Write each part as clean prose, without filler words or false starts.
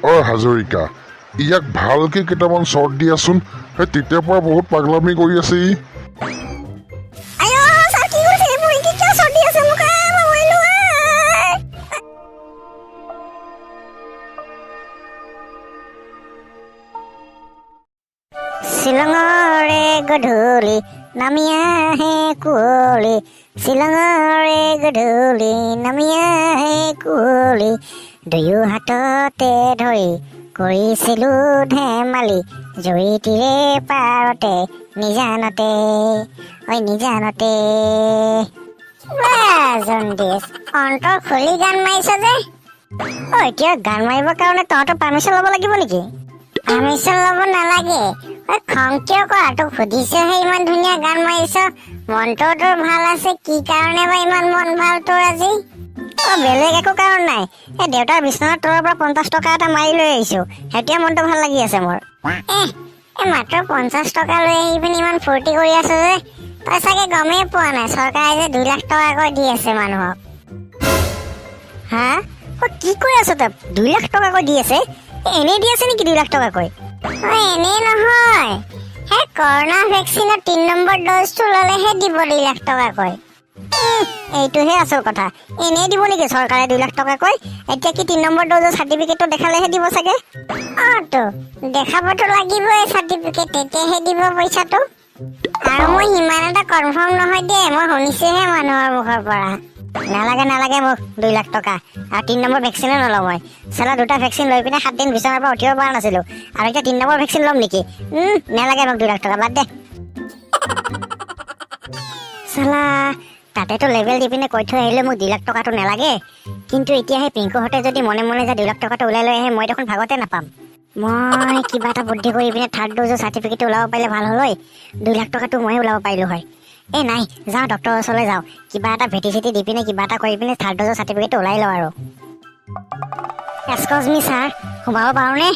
অ হাজৰিকা, ইয়াক ভালকে কেইটামান চৰ্ট দিয়াচোন। সেই তেতিয়াৰ পৰা বহুত পাগলামি কৰি আছে ই। আইঅ ছাৰ, কি কৰিছে এইবোৰ? কি কিয় চৰ্ট দি আছে মোক? মই মৰিলো আই। শ্বিলঙৰে গধূলি নামি আহে কুঁৱলী, শ্বিলঙৰে গধূলি নামি আহে কুঁৱলী, দুয়ো হাততে ধৰি কৰিছিলো ধেমালি, জুইটিৰে পাৰতে নিজানতে, ঐ নিজানতে। জণ্ডিছ, অন্তৰ খুলি গান মাৰিছ যে। অ, এতিয়া গান মাৰিবৰ কাৰণে তহঁতৰ পাৰ্মিশ্যন ল'ব লাগিব নেকি? পাৰ্মিশ্যন ল'ব নালাগে। ঐ, খং কিয় কৰা? তোক সুধিছেহে, ইমান ধুনীয়া গান মাৰিছ, মনটো তোৰ ভাল আছে, কি কাৰণে বা ইমান মন ভাল তোৰ আজি? অ, বেলেগ একো কাৰণ নাই, এই দেউতাৰ বিচনাৰ তলৰ পৰা 50 টকা এটা মাৰি লৈ আহিছো, এতিয়া মনটো ভাল লাগি আছে মোৰ। এ মাত্ৰ 50 টকা লৈ আহি পিনি ইমান ফূৰ্তি কৰি আছ যে, তই চাগে গমেই পোৱা নাই চৰকাৰে যে 2 লাখ টকাকৈ দি আছে মানুহক। হা, অ, কি কৈ আছ তই? 2 লাখ টকাকৈ দি আছে? এনেই দি আছে নেকি 2 লাখ টকাকৈ? অ, এনেই নহয়, সেই কৰোণা ভেকচিনৰ 3 নম্বৰ ড'জটো ল'লেহে দিব 2 লাখ টকাকৈ। এইটোহে আচল কথা। এনেই দিব নেকি চৰকাৰে 2 লাখ টকাকৈ? এতিয়া কি 3 নম্বৰ ড'জৰ চাৰ্টিফিকেটটো দেখালেহে দিব চাগে? অ তো দেখাবতো লাগিবই চাৰ্টিফিকেট, তেতিয়াহে দিব পইচাটো। আৰু মই সিমান এটা কনফাৰ্ম নহয় দেই, মই শুনিছোহে মানুহৰ মুখৰ পৰা। নালাগে নালাগে মোক 2 লাখ টকা, আৰু 3 নম্বৰ ভেকচিনো নলওঁ মই। চালা দুটা ভেকচিন লৈ পিনে 7 দিন বিচনাৰ পৰা উঠিব পৰা নাছিলো, আৰু এতিয়া 3 নম্বৰ ভেকচিন ল'ম নেকি? নালাগে মোক 2 লাখ টকা, বাদ দে। চালা তাতেতো লেবেল দি পিনে কৈ থৈ আহিলে মোক 2 লাখ টকাটো নালাগে, কিন্তু এতিয়া সেই পিংকুহঁতে যদি মনে মনে যে 2 লাখ টকাটো ওলাই লৈ আহে, মই দেখোন ভাগতে নাপাম। মই কিবা এটা বুদ্ধি কৰি পিনে থাৰ্ড ড'জৰ চাৰ্টিফিকেটটো ওলাব পাৰিলে ভাল হ'ল হয়, 2 লাখ টকাটো ময়ে ওলাব পাৰিলোঁ হয়। এই নাই, যাওঁ ডক্টৰৰ ওচৰলৈ যাওঁ, কিবা এটা ভেটি চেটি দি পিনে কিবা এটা কৰি পিনে থাৰ্ড ড'জৰ চাৰ্টিফিকেটটো ওলাই লওঁ আৰু। এক্সকিউজ মি ছাৰ, সোমাব পাৰোঁনে?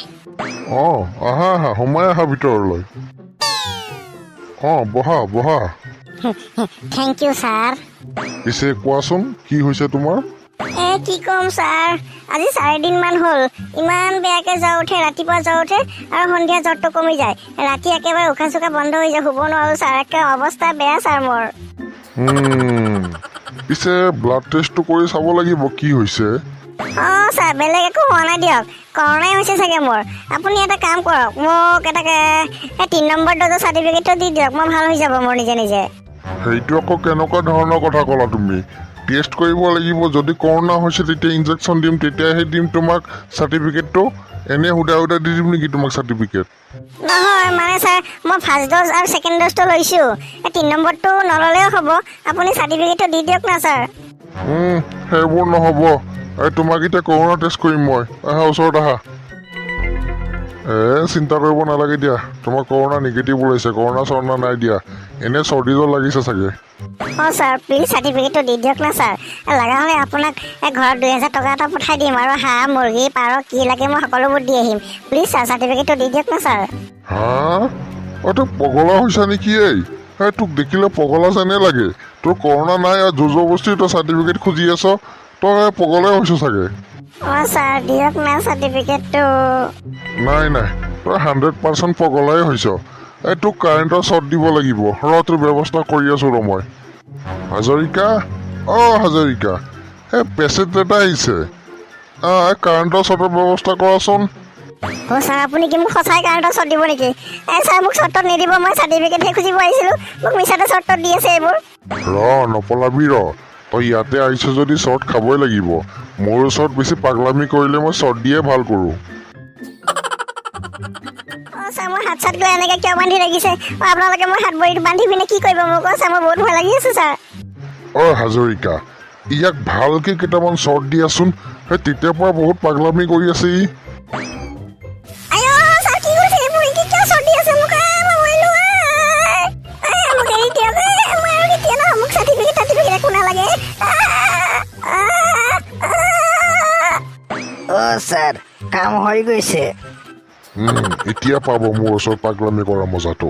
অ, আহা আহা, সোমাই আহা ভিতৰলৈ। অ, বহা বহা। Thank you sir. পিছে কোৱাচোন, কি হৈছে তোমাৰ? এ কি ক'ম ছাৰ, আজি 4 দিনমান হ'ল ইমান বেয়াকৈ জ্বৰ উঠে, ৰাতিপুৱা জ্বৰ উঠে আৰু সন্ধিয়া জ্বৰটো কমি যায়, ৰাতি একেবাৰে উশাহ চুশাহ বন্ধ হৈ যায়, শুব নোৱাৰোঁ ছাৰ, একে অৱস্থা বেয়া ছাৰ মোৰ। পিছে ব্লাড টেষ্টটো কৰি চাব লাগিব কি হৈছে। অ ছাৰ, বেলেগ একো হোৱা নাই দিয়ক, কৰোণাই হৈছে চাগে মোৰ। আপুনি এটা কাম কৰক, মোক এটা 3 নম্বৰ ড'জৰ চাৰ্টিফিকেটটো দি দিয়ক, মই ভাল হৈ যাব মোৰ নিজে নিজে। সেইটো আকৌ কেনেকুৱা ধৰণৰ কথা ক'লা তুমি? টেষ্ট কৰিব লাগিব, যদি কৰোণা হৈছে তেতিয়া ইনজেকশ্যন দিম, তেতিয়াহে দিম তোমাক চাৰ্টিফিকেটটো। এনেই সুধা সুধা দি দিম নেকি তোমাক চাৰ্টিফিকেট? নহয় মানে ছাৰ, মই ফাৰ্ষ্ট ড'জ আৰু ছেকেণ্ড ড'জটো লৈছোঁ, এই 3 নম্বৰটো নল'লেও হ'ব, আপুনি চাৰ্টিফিকেটটো দি দিয়ক না ছাৰ। সেইবোৰ নহ'ব। এই তোমাক এতিয়া কৰোণা টেষ্ট কৰিম মই, আহা ওচৰত আহা। এ চিন্তা কৰিব নালাগে দিয়া, তোমাৰ কৰোণা নিগেটিভ ওলাইছে, কৰোণা চৰোণা নাই দিয়া, এনেই চৰ্দি জ্বৰ লাগিছে চাগে। অঁ ছাৰ, প্লিজ চাৰ্টিফিকেটটো দি দিয়ক না ছাৰ। লগা হ'লে আপোনাক ঘৰত 2000 টকা এটা পঠাই দিম, আৰু হাঁহ মুৰ্গী পাৰ কি লাগে মই সকলোবোৰ দি আহিম। প্লিজ ছাৰ, চাৰ্টিফিকেটটো দি দিয়ক না ছাৰ। হা, অ তই পগলা হৈছা নেকি? এই এই তোক দেখিলে পগলা যেনে লাগে। তোৰ কৰোণা নাই আৰু জোৰ জবৰদস্তি তই চাৰ্টিফিকেট খুজি আছ, তই পগলাই হৈছ চাগে। অঁ ছাৰ, দিয়ক না চাৰ্টিফিকেটটো। নাই নাই, তই 100% পগলাই হৈছ। এই তোক কাৰেণ্টৰ শ্বট দিব লাগিব, ৰ তোৰ ব্যৱস্থা কৰি আছো ৰ মই। হাজৰিকা, অ হাজৰিকা, এই পেচেণ্ট এটা আহিছে, এই কাৰেণ্টৰ শ্বটৰ ব্যৱস্থা কৰাচোন। অ' ছাৰ, আপুনি কি মোক সঁচাই কাৰেণ্টৰ শ্বট দিব নেকি? এই ছাৰ, মোক শ্বটত নিদিব, মই চাৰ্টিফিকেটহে খুজিব আহিছিলোঁ, মোক মিছাতে শ্বটত দি আছে এইবোৰ। ৰ নপলাবি, ৰ তই ইয়াতে আহিছ যদি শ্বট খাবই লাগিব। মোৰ ওচৰত বেছি পাগলামি কৰিলে মই শ্বট দিয়ে ভাল কৰোঁ। অ' ছাৰ, মোৰ হাত চাত গৈ এনেকৈ কিয় বান্ধি ৰাখিছে? অ' আপোনালোকে মোৰ হাত ভৰিটো বান্ধি পিনে কি কৰিব মোক? অ' ছাৰ, মোৰ বহুত ভয় লাগি আছে ছাৰ। অ' হাজৰিকা, ইয়াক ভালকে কেইটামান শ্বট দিয়াচোন, সেই তেতিয়াৰ পৰা বহুত পাগলামি কৰি আছে ই। আইঅ ছাৰ, কি কৰিছে এইবোৰ? কি কিয় শ্বট দি আছে মোক? মই মৰিলো আই। মোক এৰি দিয়ক, মই আৰু কেতিয়া নহয়, মোক চাৰ্টিফিকেট চাৰ্টিফিকেট একো নালাগে। আ, আ, আ। অ' ছাৰ, কাম হৈ গৈছে। এতিয়া পাব মোৰ ওচৰত পাগলামি কৰা মজাটো।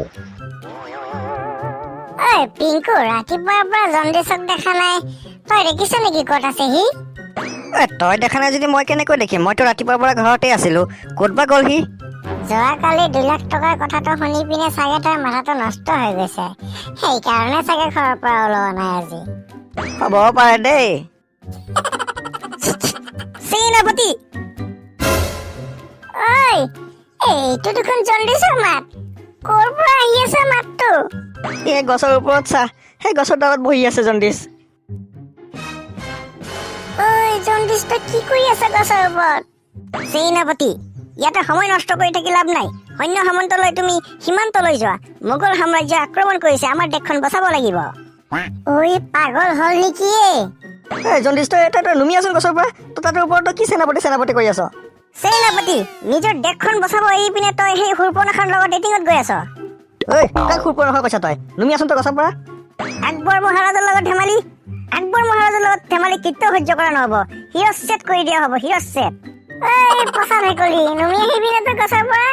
ঐ পিংকু, ৰাতিপুৱাৰ পৰা জণ্ডিচক দেখা নাই, তই দেখিছ নেকি ক'ত আছে সি? তই দেখা নাই যদি মই কেনেকৈ দেখিম? মইতো ৰাতিপুৱাৰ পৰা ঘৰতে আছিলোঁ, ক'ত বা গ'ল সি? যোৱাকালি 2 লাখ টকাৰ কথাটো শুনি পিনে চাগে তাৰ মাথাটো নষ্ট হৈ গৈছে, সেইকাৰণে চাগে ঘৰৰ পৰা ওলোৱা নাই আজি। হ'ব পাৰে দেই। সেনাপতি, ঐ, এইটো দেখোন জণ্ডিছৰ মাত, ক'ৰ পৰা আহি আছে মাতটো? এই গছৰ ওপৰত চা, সেই গছৰ ডালত বহি আছে জণ্ডিছ। ঐ জণ্ডিছ, তই কি কৰি আছ গছৰ ওপৰত? সেনাপতি, ইয়াতে সময় নষ্ট কৰি থাকি লাভ নাই। সৈন্য সামন্ত লৈ তুমি সীমান্তলৈ যোৱা, মোগল সাম্ৰাজ্য আক্ৰমণ কৰিছে, আমাৰ দেশখন বচাব লাগিব। ঐ পাগল হ'ল নেকি এই? এই জণ্ডিছ, তই নুমি আছোন গছৰ পৰা, তই তাতে ওপৰত তই কি সেনাপতি সেনাপতি কৰি আছ? সেনাপতি, নিজৰ দেশখন বচাব এৰি পিনে তই সেই শূৰ্পনখাৰ লগত ডেটিঙত গৈ আছ। ঐ কাক শূৰ্পনখা কৈছ তই? নুমি আছোন তই গছৰ পৰা। আকবৰ মহাৰাজৰ লগত ধেমালি, আকবৰ মহাৰাজৰ লগত ধেমালি কেতিয়াও সহ্য কৰা নহ'ব, শিৰচ্ছেদ কৰি দিয়া হ'ব, শিৰচ্ছেদ। এই পচা ভেকুলী, নুমি আহিবি নে তই গছৰ পৰা?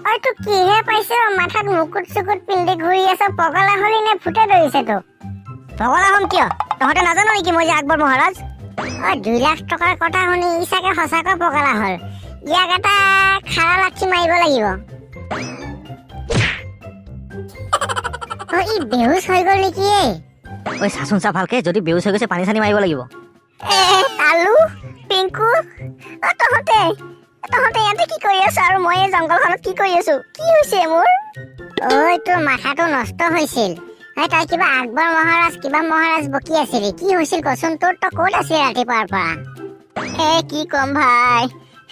ঐ তোক কিহে পাইছে অ? মাথাত মুকুট চুকুট পিন্ধি ঘূৰি আছ, পগলা হলি নে ভূতে ধৰিছে তোক? পগলা হ'ম কিয়? তহঁতে নাজান নেকি মই যে আকবৰ মহাৰাজ? অ 2 লাখ টকাৰ কথা শুনি ই চাগে সঁচাকৈ পগলা হ'ল, ইয়াক এটা খাৰা লাঠি মাৰিব লাগিব। অ ই বেহুচ হৈ গ'ল নেকি এই? ঐ চাচোন চা ভালকে, যদি বেহুচ হৈ গৈছে পানী চানী মাৰিব লাগিব। এ তালু, পিংকু, অ তহঁতে তহঁতে ইয়াতে কি কৰি আছ আৰু মই এই জংঘলখনত কি কৰি আছো? কি হৈছে মোৰ? ঐ তোৰ মাথাটো নষ্ট হৈছিল। ঐ তই কিবা আকবৰ মহাৰাজ কিবা মহাৰাজ বকি আছিলি, কি হৈছিল কচোন? তোৰ তই ক'ত আছিলি ৰাতিপুৱাৰ পৰা? এ কি ক'ম ভাই,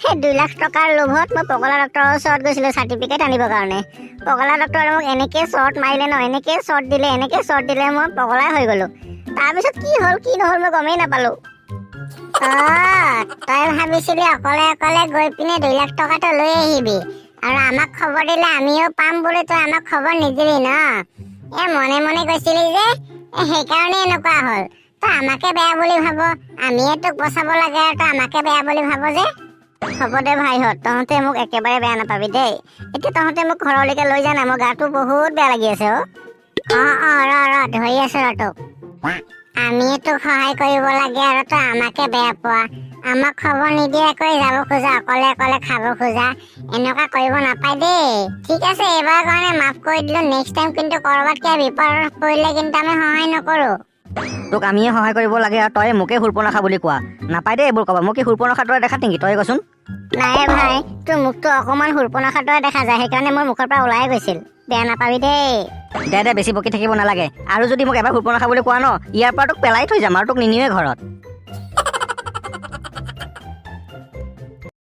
সেই 2 লাখ টকাৰ লোভত মই পগলা ডক্টৰৰ ওচৰত গৈছিলো চাৰ্টিফিকেট আনিবৰ কাৰণে। পগলা ডক্টৰে মোক এনেকে শ্বৰ্ট মাৰিলে ন, এনেকে শ্বৰ্ট দিলে, এনেকে শ্বৰ্ট দিলে, মই পগলাই হৈ গ'লো। তাৰপিছত কি হ'ল কি নহ'ল মই গমেই নাপালো। অ তই ভাবিছিলি অকলে অকলে গৈ পিনে 2 লাখ টকাটো লৈ আহিবি আৰু আমাক খবৰ দিলে আমিও পাম বুলি, তই আমাক খবৰ নিদিলি ন? এ মনে মনে গৈছিলি যে, সেইকাৰণে এনেকুৱা হ'ল। তই আমাকে বেয়া বুলি ভাব, আমিয়ে তোক বচাব লাগে আৰু তই আমাকে বেয়া বুলি ভাব যে। হ'ব দে ভাইহঁত, তহঁতে মোক একেবাৰে বেয়া নাপাবি দেই। এতিয়া তহঁতে মোক ঘৰলৈকে লৈ যা না, মোৰ গাটো বহুত বেয়া লাগি আছে অ। অ অ ৰ ৰ ধৰি আছো ৰ তোক। আমিয়ে তোক সহায় কৰিব লাগে আৰু তই আমাকে বেয়া পোৱা, আমাক খবৰ নিদিয়াকৈ যাব খোজা, অকলে অকলে খাব খোজা, এনেকুৱা কৰিব নাপায় দেই। ঠিক আছে, এইবাৰ কাৰণে মাফ কৰি দিলো, নেক্সট টাইম কিন্তু কৰবাত কিবা বিপদত পৰিলে কিন্তু আমি সহায় নকৰো। তোক আমিয়ে সহায় কৰিব লাগে আৰু তই মোকে শূৰ্পনখা বুলি কোৱা নাপায় দেই এইবোৰ ক'ব। মোক কি শূৰ্পনখাৰ দৰে দেখাত নেকি তই কচোন? নাই ভাই, তোৰ মুখটো অকণমান শূৰ্পনখাৰ দৰে দেখা যায়, সেইকাৰণে মোৰ মুখৰ পৰা ওলাই গৈছিল, বেয়া নাপাবি দেই। দে দে, বেছি বকি থাকিব নালাগে। আৰু যদি মোক এবাৰ শূৰ্পনখা বুলি কোৱা ন, ইয়াৰ পৰা তোক পেলাই থৈ যাম আৰু তোক নিনিওৱে ঘৰত।